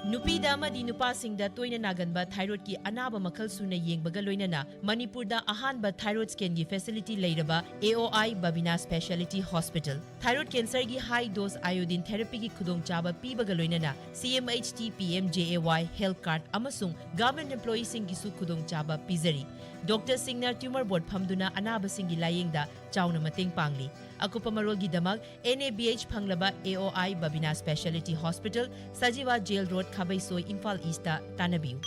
ꯅꯨꯄꯤꯗ ꯑꯃꯗꯤ ꯅꯨꯄꯥꯁꯤꯡꯗ ꯇꯣꯏꯅ ꯅꯥꯒꯟꯕ ꯊꯥꯏꯔꯣꯏꯗꯀꯤ ꯑꯅꯥꯕ ꯃꯈꯜ ꯁꯨꯅ ꯌꯦꯡꯕꯒ ꯂꯣꯏꯅꯅ ꯃꯅꯤꯄꯨꯔꯗ ꯑꯍꯥꯟꯕ ꯊꯥꯏꯔꯣꯏꯗ ꯁ꯭ꯀꯦꯟꯒꯤ ꯐꯦꯁꯤꯂꯤꯇꯤ ꯂꯩꯔꯕ A O I Babina speciality hospital. ꯊꯥꯏꯔꯣꯏꯗ ꯀꯦꯟꯁꯔꯒꯤ ꯍꯥꯏ ꯗꯣꯁ ꯑꯥꯏꯑꯣꯗꯤꯟ ꯊꯦꯔꯥꯄꯤꯒꯤ ꯈꯨꯗꯣꯡꯆꯥꯕ ꯄꯤꯕꯒ ꯂꯣꯏꯅꯅ C M H T P M J A Y health card ꯑꯃꯁꯨꯡ ꯒꯚꯔꯟꯃꯦꯟꯠ ꯑꯦꯝꯄ꯭ꯂꯣꯌꯤꯁꯤꯡꯒꯤꯁꯨ ꯈꯨꯗꯣꯡꯆꯥꯕ ꯄꯤꯖꯔꯤ꯫ ꯗꯣꯛꯇꯔꯁꯤꯡꯅ ꯇ꯭ꯌꯨꯃꯔ ꯕꯣꯔꯗ ꯐꯝꯗꯨꯅ ꯑꯅꯥꯕꯁꯤꯡꯒꯤ ꯂꯥꯌꯦꯡꯗ ꯆꯥꯎꯅ ꯃꯇꯦꯡ ꯄꯥꯡꯂꯤ꯫ ꯑꯀꯨꯞꯄ ꯃꯔꯣꯜꯒꯤꯗꯃꯛ ꯑꯦꯟ ꯑꯦ ꯕꯤ ꯑꯩꯆ ꯐꯪꯂꯕ A O I Babina speciality hospital, Sajiwa jail road, Khabeisoi, Imphal east ꯇꯥꯟꯅꯕꯤꯌꯨ꯫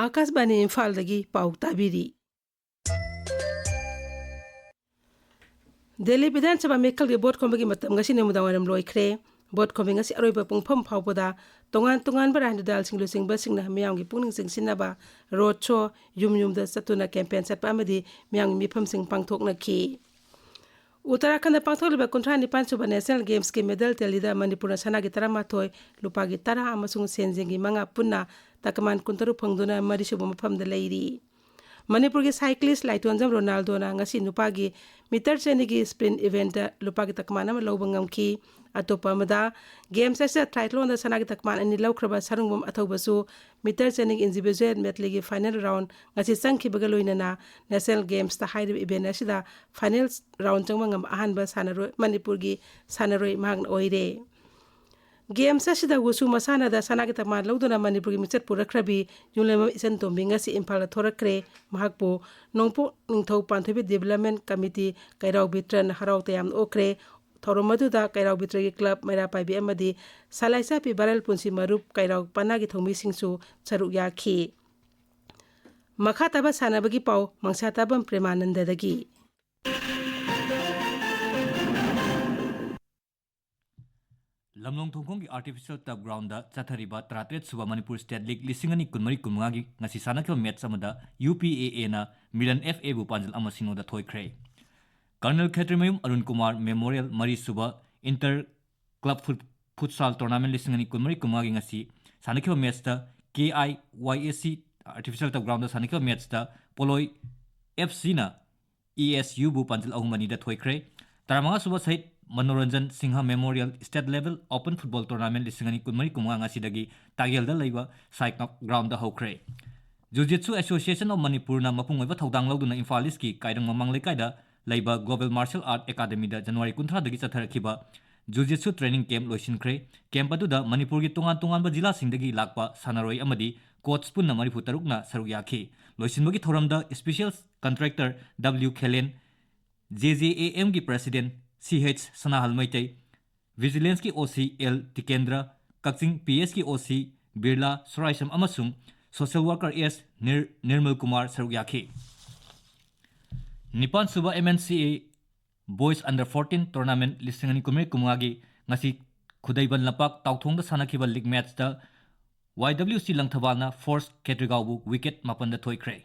ꯑꯥꯀꯥꯁꯕꯥꯅꯤ ꯏꯝꯐꯥꯜꯗꯒꯤ ꯄꯥꯎ ꯇꯥꯕꯤꯔꯤ꯫ ꯗꯦꯜꯂꯤ ꯕꯤꯙꯥꯟ ꯁꯚꯥ ꯃꯤꯈꯜꯒꯤ ꯚꯣꯠ ꯈꯣꯝꯕꯒꯤ ꯃꯇꯝ ꯉꯁꯤ ꯅꯨꯃꯤꯗꯥꯡ ꯋꯥꯏꯔꯝ ꯂꯣꯏꯈ꯭ꯔꯦ꯫ ꯚꯣꯠ ꯈꯣꯝꯕ ꯉꯁꯤ ꯑꯔꯣꯏꯕ ꯄꯨꯡꯐꯝ ꯐꯥꯎꯕꯗ ꯇꯣꯉꯥꯟ ꯇꯣꯉꯥꯟꯕ ꯔꯥꯖꯅꯤꯇꯤ ꯗꯜꯁꯤꯡ ꯂꯨꯆꯤꯡꯕꯁꯤꯡꯅ ꯃꯤꯌꯥꯝꯒꯤ ꯄꯨꯛꯅꯤꯡ ꯆꯤꯡꯁꯤꯟꯅꯕ ꯔꯣꯗ ꯁꯣ, ꯌꯨꯝ ꯌꯨꯝꯗ ꯆꯠꯇꯨꯅ ꯀꯦꯝꯄꯦꯟ ꯆꯠꯄ ꯑꯃꯗꯤ ꯃꯤꯌꯥꯝꯒꯤ ꯃꯤꯐꯝꯁꯤꯡ ꯄꯥꯡꯊꯣꯛꯅꯈꯤ꯫ ꯎꯠꯇꯔꯥꯈꯟꯗ ꯄꯥꯡꯊꯣꯛꯂꯤꯕ ꯀꯨꯟꯊ꯭ꯔꯥ ꯅꯤꯄꯥꯟ ꯁꯨꯕ ꯅꯦꯁꯅꯦꯜ ꯒꯦꯝꯁꯀꯤ ꯃꯦꯗꯜ ꯇꯦꯂꯤꯗ ꯃꯅꯤꯄꯨꯔꯅ ꯁꯅꯥꯒꯤ ꯇꯔꯥꯃꯥꯊꯣꯏ, ꯂꯨꯄꯥꯒꯤ ꯇꯔꯥ ꯑꯃꯁꯨꯡ ꯁꯦꯟꯖꯦꯡꯒꯤ ꯃꯉꯥ ꯄꯨꯟꯅ ꯇꯀꯃꯥꯟ ꯀꯨꯟꯇꯔꯨꯛ ꯐꯪꯗꯨꯅ ꯃꯔꯤꯁꯨꯕ ꯃꯐꯝꯗ ꯂꯩꯔꯤ꯫ ꯃꯅꯤꯄꯨꯔꯒꯤ ꯁꯥꯏꯀ꯭ꯂꯤꯁ ꯂꯥꯏꯇꯣꯟꯖꯝ ꯔꯣꯅꯥꯜꯗꯣꯅ ꯉꯁꯤ ꯅꯨꯄꯥꯒꯤ ꯃꯤꯇꯔ ꯆꯅꯤꯒꯤ ꯁ꯭ꯄ꯭ꯔꯤꯟ ꯏꯚꯦꯟꯠꯇ ꯂꯨꯄꯥꯒꯤ ꯇꯀꯃꯥꯟ ꯑꯃ ꯂꯧꯕ ꯉꯝꯈꯤ꯫ ꯑꯇꯣꯞꯄ ꯑꯃꯗ, ꯒꯦꯝꯁ ꯑꯁꯤꯗ ꯇ꯭ꯔꯥꯏꯊ꯭ꯂꯣꯟꯗ ꯁꯅꯥꯒꯤ ꯇꯀꯃꯥꯟ ꯑꯅꯤ ꯂꯧꯈ꯭ꯔꯕ Sarungbam ꯑꯊꯧꯕꯁꯨ metre ꯆꯅꯤꯒꯤ individual ꯃꯦꯗꯂꯤꯒꯤ final round ꯉꯁꯤ ꯆꯪꯈꯤꯕꯒ ꯂꯣꯏꯅꯅ ꯅꯦꯁꯅꯦꯜ ꯒꯦꯝꯁꯇ ꯍꯥꯏꯔꯤꯕ ꯏꯚꯦꯟꯠ ꯑꯁꯤꯗ ꯐꯥꯏꯅꯦꯜ ꯔꯥꯎꯟ ꯆꯪꯕ ꯉꯝꯕ ꯑꯍꯥꯟꯕ ꯁꯥꯟꯅꯔꯣꯏ, ꯃꯅꯤꯄꯨꯔꯒꯤ ꯁꯥꯟꯅꯔꯣꯏ ꯃꯍꯥꯛꯅ ꯑꯣꯏꯔꯦ꯫ ꯒꯦꯝꯁ ꯑꯁꯤꯗ ꯋꯨꯁꯨ ꯃꯁꯥꯟꯅꯗ ꯁꯅꯥꯒꯤ ꯇꯀꯃꯥꯟ ꯂꯧꯗꯨꯅ ꯃꯅꯤꯄꯨꯔꯒꯤ ꯃꯤꯡꯆꯠ ꯄꯨꯔꯛꯈ꯭ꯔꯕꯤ ꯌꯨꯝꯂꯩꯃ ꯏꯆꯟ ꯇꯣꯝꯕꯤ ꯉꯁꯤ ꯏꯝꯐꯥꯜꯗ ꯊꯣꯔꯛꯈ꯭ꯔꯦ꯫ ꯃꯍꯥꯛꯄꯨ ꯅꯣꯡꯄꯣꯛ ꯅꯤꯡꯊꯧ ꯄꯥꯟꯊꯣꯏꯕꯤ ꯗꯤꯕꯦꯂꯞꯃꯦꯟꯠ ꯀꯃꯤꯇꯤ ꯀꯩꯔꯥꯎ ꯕꯤꯇ꯭ꯔꯅ ꯍꯔꯥꯎ ꯇꯌꯥꯝꯅ ꯑꯣꯛꯈ꯭ꯔꯦ꯫ ꯊꯧꯔꯝ ꯑꯗꯨꯗ ꯀꯩꯔꯥꯎ ꯕꯤꯇ꯭ꯔꯒꯤ ꯀ꯭ꯂꯕ ꯃꯩꯔꯥ ꯄꯥꯏꯕꯤ ꯑꯃꯗꯤ ꯁꯂꯥꯏꯆꯥꯄꯤ ꯕꯥꯔꯦꯜ ꯄꯨꯟꯁꯤ ꯃꯔꯨꯞ ꯀꯩꯔꯥꯎ ꯄꯅꯥꯒꯤ ꯊꯧꯃꯤꯁꯤꯡꯁꯨ ꯁꯔꯨꯛ ꯌꯥꯈꯤ꯫ ꯃꯈꯥ ꯇꯥꯕ ꯁꯥꯟꯅꯕꯒꯤ ꯄꯥꯎ ꯃꯪꯁꯥꯇꯥꯕꯝ ꯄ꯭ꯔꯦꯃꯥꯅꯟꯗꯗꯒꯤ꯫ ꯂꯝꯂꯣꯡ ꯊꯣꯡꯈꯣꯡꯒꯤ ꯑꯥꯔꯇꯤꯐꯤꯁꯤꯌꯦꯜ ꯇꯔꯐ ꯒ꯭ꯔꯥꯎꯟꯗ ꯆꯠꯊꯔꯤꯕ ꯇꯔꯥꯇꯔꯦꯠ ꯁꯨꯕ ꯃꯅꯤꯄꯨꯔ ꯁ꯭ꯇꯦꯠ ꯂꯤꯒ ꯂꯤꯁꯤꯡ ꯑꯅꯤ ꯀꯨꯟꯃꯔꯤ ꯀꯨꯟꯃꯉꯥꯒꯤ ꯉꯁꯤ ꯁꯥꯟꯅꯈꯤꯕ ꯃꯦꯠꯆ ꯑꯃꯗ ꯌꯨ ꯄꯤ ꯑꯦ ꯑꯦꯅ ꯃꯤꯂꯟ ꯑꯦꯐ ꯑꯦꯕꯨ ꯄꯥꯟꯖꯜ ꯑꯃ ꯁꯤꯅꯣꯗ ꯊꯣꯏꯈ꯭ꯔꯦ꯫ ꯀꯔꯅꯦꯜ ꯈꯦꯇ꯭ꯔꯤꯃꯌꯨꯝ ꯑꯔꯨꯟ ꯀꯨꯃꯥꯔ ꯃꯦꯃꯣꯔꯤꯌꯦꯜ ꯃꯔꯤꯁꯨꯕ inter club foot-, futsal tournament ꯂꯤꯁꯤꯡ ꯑꯅꯤ ꯀꯨꯟꯃꯔꯤ ꯀꯨꯟꯃꯉꯥꯒꯤ ꯉꯁꯤ ꯁꯥꯟꯅꯈꯤꯕ ꯃꯦꯠꯆꯇ ꯀꯦ ꯑꯥꯏ ꯋꯥꯏ ꯑꯦ ꯁꯤ ꯑꯥꯔꯇꯤꯐꯤꯁꯤꯌꯦꯜ ꯇꯔꯐ ꯒ꯭ꯔꯥꯎꯟꯗ ꯁꯥꯟꯅꯈꯤꯕ ꯃꯦꯠꯆꯇ ꯄꯣꯂꯣꯏ ꯑꯦꯐ ꯁꯤꯅ ꯏ ꯑꯦꯁ ꯌꯨꯕꯨ ꯄꯥꯟꯖꯜ ꯑꯍꯨꯝ ꯑꯅꯤꯗ ꯊꯣꯏꯈ꯭ꯔꯦ꯫ ꯇꯔꯥꯃꯉꯥ ꯁꯨꯕ ꯁꯍꯤꯗ Manoranjan Singh Memorial State Level Open Football Tournament ꯂꯤꯁꯤꯡ ꯑꯅꯤ ꯀꯨꯟꯃꯔꯤ ꯀꯨꯟꯃꯉꯥ ꯉꯁꯤꯗꯒꯤ ꯇꯥꯒꯦꯜꯗ ꯂꯩꯕ ꯁꯥꯏ ꯀꯞ ꯒ꯭ꯔꯥꯎꯟꯗ ꯍꯧꯈ꯭ꯔꯦ꯫ Jiu Jitsu Association of ꯃꯅꯤꯄꯨꯔꯅ ꯃꯄꯨꯡ ꯑꯣꯏꯕ ꯊꯧꯗꯥꯡ ꯂꯧꯗꯨꯅ ꯏꯝꯐꯥꯜ ꯏꯁꯀꯤ ꯀꯥꯏꯔꯪ ꯃꯃꯥꯡ ꯂꯩꯀꯥꯏꯗ ꯂꯩꯕ Global Martial Art Academyꯗ January ꯀꯨꯟꯊ꯭ꯔꯥꯗꯒꯤ ꯆꯠꯊꯔꯛꯈꯤꯕ Jiu Jitsu training camp ꯂꯣꯏꯁꯤꯟꯈ꯭ꯔꯦ꯫ Camp ꯑꯗꯨꯗ ꯃꯅꯤꯄꯨꯔꯒꯤ ꯇꯣꯉꯥꯟ ꯇꯣꯉꯥꯟꯕ ꯖꯤꯂꯥꯁꯤꯡꯗꯒꯤ ꯂꯥꯛꯄ ꯁꯥꯟꯅꯔꯣꯏ ꯑꯃꯗꯤ coach ꯄꯨꯟꯅ ꯃꯔꯤꯐꯨ ꯇꯔꯨꯛꯅ ꯁꯔꯨꯛ ꯌꯥꯈꯤ꯫ ꯂꯣꯏꯁꯤꯟꯕꯒꯤ ꯊꯧꯔꯝꯗ Special Contractor W ꯈꯦꯂꯦꯟ, J J A Mꯒꯤ President C H ꯁꯅꯥꯍꯜ Meitei, Vigilanceꯀꯤ O C L Tikendra, Kakching P Sꯀꯤ O C Birla ꯁꯣꯔꯥꯏꯁꯝ ꯑꯃꯁꯨꯡ social worker S ꯅꯤꯔ-, Nirmal Kumar ꯁꯔꯨꯛ ꯌꯥꯈꯤ꯫ ꯅꯤꯄꯥꯟ ꯁꯨꯕ M N C A Boys Under fourteen Tournament ꯂꯤꯁꯤꯡ ꯑꯅꯤ ꯀꯨꯟꯃꯔꯤ ꯀꯨꯟꯃꯉꯥꯒꯤ ꯉꯁꯤ ꯈꯨꯗꯩꯕꯟ ꯂꯝꯄꯥꯛ ꯇꯥꯎꯊꯣꯡꯗ ꯁꯥꯟꯅꯈꯤꯕ league matchꯇ Y W C ꯂꯪꯊꯕꯥꯜꯅ Force ꯈꯦꯇ꯭ꯔꯤꯒꯥꯎꯕꯨ wicket ꯃꯥꯄꯟꯗ ꯊꯣꯏꯈ꯭ꯔꯦ꯫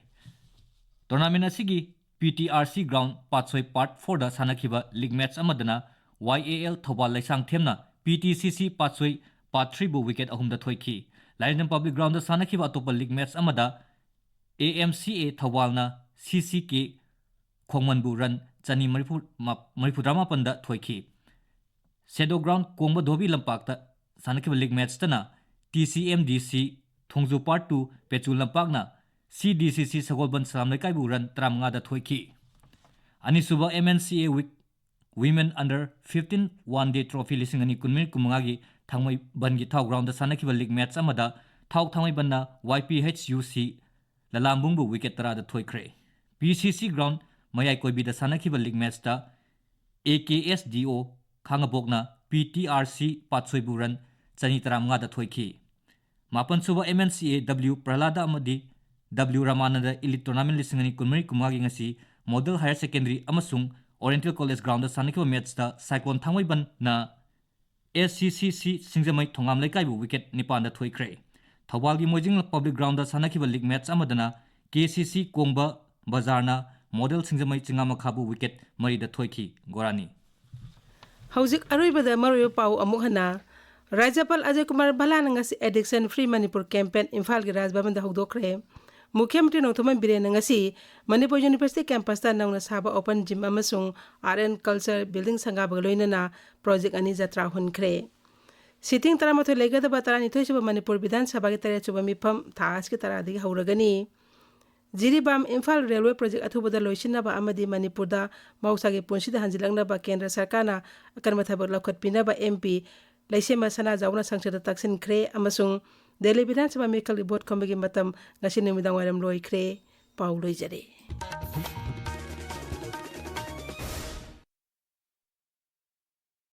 Tournament ꯑꯁꯤꯒꯤ P T R C ground ꯄꯥꯠꯁꯣꯏ part fourꯗ ꯁꯥꯟꯅꯈꯤꯕ league match ꯑꯃꯗꯅ Y A L Thoubal ꯂꯩꯁꯥꯡꯊꯦꯝꯅ P T C C Patsoi part threeꯕꯨ wicket ꯑꯍꯨꯝꯗ ꯊꯣꯏꯈꯤ꯫ ꯂꯥꯏꯔꯤꯖꯝ Public Groundꯗ ꯁꯥꯟꯅꯈꯤꯕ ꯑꯇꯣꯞꯄ league match ꯑꯃꯗ A M C A ꯊꯧꯕꯥꯜꯅ C C K ꯈꯣꯡꯃꯟꯕꯨ run ꯆꯅꯤ ꯃꯔꯤꯐꯨ, ꯃꯔꯤꯐꯨꯇꯔꯥꯃꯥꯄꯟꯗ ꯊꯣꯏꯈꯤ꯫ Shadow Ground ꯀꯣꯡꯕ ꯙꯣꯕꯤ ꯂꯝꯄꯥꯛꯇ ꯁꯥꯟꯅꯈꯤꯕ league matchꯇꯅ T C M D C ꯊꯣꯡꯖꯨ part two ꯄꯦꯆꯨ ꯂꯝꯄꯥꯛꯅ C D C C ꯁꯒꯣꯜꯕꯟ ꯁꯂꯥꯝ ꯂꯩꯀꯥꯏꯕꯨ run ꯇꯔꯥꯃꯉꯥꯗ ꯊꯣꯏꯈꯤ꯫ ꯑꯅꯤꯁꯨꯕ M N C A Week Women Under fifteen One Day Trophy ꯂꯤꯁꯤꯡ ꯑꯅꯤ ꯀꯨꯟꯃꯔꯤ ꯀꯨꯟꯃꯉꯥꯒꯤ ꯊꯥꯡꯃꯩꯕꯟꯒꯤ ꯊꯥꯎ groundꯗ ꯁꯥꯟꯅꯈꯤꯕ league match ꯑꯃꯗ ꯊꯥꯎ ꯊꯥꯡꯃꯩꯕꯟꯅ Y P H U C ꯂꯂꯥꯝꯕꯨꯡꯕꯨ wicket ꯇꯔꯥꯗ ꯊꯣꯏꯈ꯭ꯔꯦ꯫ P C C ground ꯃꯌꯥꯏ ꯀꯣꯏꯕꯤꯗ ꯁꯥꯟꯅꯈꯤꯕ league matchꯇ A K S D O ꯈꯥꯡꯉꯕꯣꯛꯅ P T R C ꯄꯥꯠꯁꯣꯏꯕꯨ run ꯆꯅꯤ ꯇꯔꯥꯃꯉꯥꯗ ꯊꯣꯏꯈꯤ꯫ ꯃꯥꯄꯟꯁꯨꯕ M N C A W ꯄ꯭ꯔꯍꯂꯥꯗ ꯑꯃꯗꯤ W ꯔꯥꯃꯥꯅꯟꯗ Elite Tournament ꯂꯤꯁꯤꯡ ꯑꯅꯤ ꯀꯨꯟꯃꯔꯤ ꯀꯨꯟꯃꯉꯥꯒꯤ ꯉꯁꯤ Model Higher Secondary ꯑꯃꯁꯨꯡ Oriental College groundꯗ ꯁꯥꯟꯅꯈꯤꯕ matchꯇ ꯁꯥꯏꯀꯣꯟ ꯊꯥꯡꯃꯩꯕꯟꯅ S C C C ꯁꯤꯡꯖꯃꯩ ꯊꯣꯉꯥꯝ ꯂꯩꯀꯥꯏꯕꯨ wicket ꯅꯤꯄꯥꯟꯗ ꯊꯣꯏꯈ꯭ꯔꯦ꯫ ꯊꯧꯕꯥꯜꯒꯤ ꯃꯣꯏꯖꯤꯡ Public Groundꯗ ꯁꯥꯟꯅꯈꯤꯕ league match ꯑꯃꯗꯅ K C C ꯀꯣꯡꯕ ꯕꯖꯥꯔꯅ Model ꯁꯤꯡꯖꯃꯩ ꯆꯤꯉꯥꯃꯈꯥꯕꯨ wicket ꯃꯔꯤꯗ ꯊꯣꯏꯈꯤ꯫ ꯒꯣꯔꯥꯅꯤ꯫ ꯍꯧꯖꯤꯛ ꯑꯔꯣꯏꯕꯗ ꯃꯔꯨꯑꯣꯏꯕ ꯄꯥꯎ ꯑꯃꯨꯛ ꯍꯟꯅ꯫ ꯔꯥꯖ꯭ꯌꯄꯥꯜ ꯑꯖꯌ ꯀꯨꯃꯥꯔ ꯚꯜꯂꯥꯅ ꯉꯁꯤ Addiction Free Manipur campaign ꯏꯝꯐꯥꯜꯒꯤ ꯔꯥꯖ ꯚꯕꯟꯗ ꯍꯧꯗꯣꯛꯈ꯭ꯔꯦ꯫ ꯃꯨꯈ꯭ꯌ ꯃꯟꯇ꯭ꯔꯤ ꯅꯣꯡꯊꯣꯝꯕꯝ ꯕꯤꯔꯦꯟꯅ ꯉꯁꯤ ꯃꯅꯤꯄꯨꯔ ꯌꯨꯅꯤꯚꯔꯁꯤꯇꯤ ꯀꯦꯝꯄꯁꯇ ꯅꯧꯅ ꯁꯥꯕ open gym ꯑꯃꯁꯨꯡ Art and Culture building ꯁꯪꯒꯥꯕꯒ ꯂꯣꯏꯅꯅ project ꯑꯅꯤ ꯖꯇ꯭ꯔꯥ ꯍꯨꯟꯈ꯭ꯔꯦ꯫ Sitting ꯇꯔꯥꯃꯥꯊꯣꯏ ꯂꯩꯒꯗꯕ ꯇꯔꯥꯅꯤꯊꯣꯏ ꯁꯨꯕ ꯃꯅꯤꯄꯨꯔ ꯕꯤꯙꯥꯟ ꯁꯚꯥꯒꯤ ꯇꯔꯦꯠ ꯁꯨꯕ ꯃꯤꯐꯝ ꯊꯥ ꯑꯁꯤꯒꯤ ꯇꯔꯥꯗꯒꯤ ꯍꯧꯔꯒꯅꯤ꯫ ꯖꯤꯔꯤꯕꯥꯝ ꯏꯝꯐꯥꯜ railway project ꯑꯊꯨꯕꯗ ꯂꯣꯏꯁꯤꯟꯅꯕ ꯑꯃꯗꯤ ꯃꯅꯤꯄꯨꯔꯗ ꯃꯍꯧꯁꯥꯒꯤ ꯄꯨꯟꯁꯤꯗ ꯍꯟꯖꯤꯜꯂꯛꯅꯕ ꯀꯦꯟꯗ꯭ꯔ ꯁꯔꯀꯥꯔꯅ ꯑꯀꯟꯕ ꯊꯕꯛ ꯂꯧꯈꯠꯄꯤꯅꯕ MP ꯂꯩꯁꯦꯝꯕ ꯁꯅꯥꯖꯥꯎꯕꯅ ꯁꯪꯁꯗꯇ ꯇꯛꯁꯤꯟꯈ꯭ꯔꯦ ꯑꯃꯁꯨꯡ ꯗꯦꯜꯂꯤ ꯕꯤꯙꯥꯟ ꯁꯚꯥ ꯃꯤꯈꯜꯒꯤ vote ꯈꯣꯝꯕꯒꯤ ꯃꯇꯝ ꯉꯁꯤ ꯅꯨꯃꯤꯗꯥꯡ ꯋꯥꯏꯔꯝ ꯂꯣꯏꯈ꯭ꯔꯦ꯫ ꯄꯥꯎ ꯂꯣꯏꯖꯔꯦ꯫